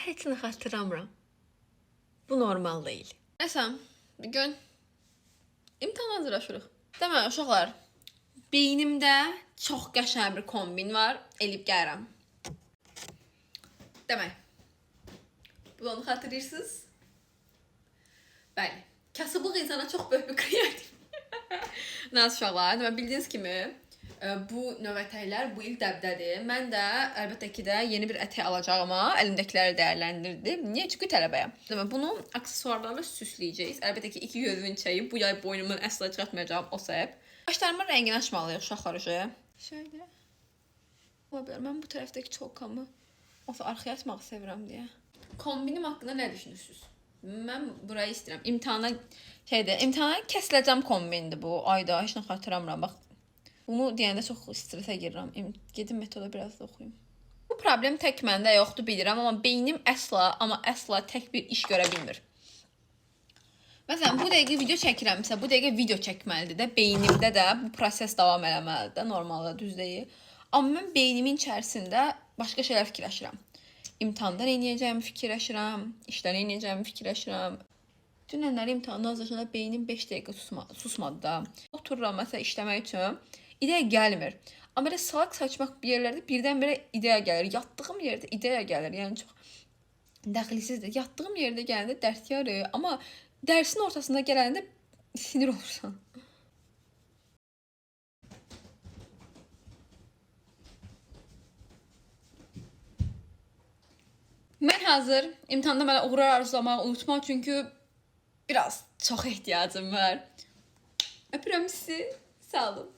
heç nə xatırlamıram. Bu normal deyil. Nəsə, bir gün imtahana hazırlaşırıq. Demək, uşaqlar, beynimdə çox qəşəng bir kombin var, elib gəlirəm. Demək, bunu xatırlayırsınız? Bəli. Kasıblıq insana çox böyük bir kreativ. Naz uşaqlar, demək bildiyiniz kimi bu növbətəklər bu il dəbdədir. Mən də əlbəttə ki də yeni bir ətək alacağıma əlimdəkiləri dəyərləndirdim. Niyə? Çünki tələbəyəm. Demək bunu aksesuarlarla süsləyəcəyik. Əlbəttə ki, iki gözümün çəyi bu yay boynumdan əsla çıxartmayacağam o səbəb. Qaşlarımın rəngini açmalıyıq uşaqlar uje. Şöyle. Ola bilər. Mən bu tərəfdəki çolkamı olsa arxaya atmağı sevirəm deyə. Kombinim haqqında nə düşünürsüz? Mən burayı istəyirəm. İmtahana şeydir, imtahana kəsiləcəm kombindir bu. Ayda heç nə xatırlamıram. Bax, bunu deyəndə çox stressə girirəm. Gedim metoda biraz da oxuyum. Bu problem tək məndə yoxdur bilirəm, amma beynim əsla, amma əsla tək bir iş görə bilmir. Məsələn, bu dəqiqə video çəkirəmsə, bu dəqiqə video çəkməlidir də, beynimdə də bu proses davam eləməlidir də, normalda düz deyil. Amma mən beynimin içərisində başqa şeylər fikirləşirəm. İmtahanda nə edəcəyimi fikirləşirəm, işdə nə edəcəyimi fikirləşirəm. Dünənləri imtahana hazırlaşanda beynim 5 dəqiqə susmadı da. Otururam məsələn işləmək üçün, ideya gəlmir. Amma belə salaq saçmaq bir yerlərdə birdən-birə ideya gəlir. Yatdığım yerdə ideya gəlir. Yəni çox dəxilsizdir. Yatdığım yerdə gələndə dərs yarı, amma dərsin ortasında gələndə sinir olursan. Mən hazır. İmtahanda mənə uğurlar arzulamağı unutma, çünki biraz çox ehtiyacım var. Öpürəm sizi. Sağ olun.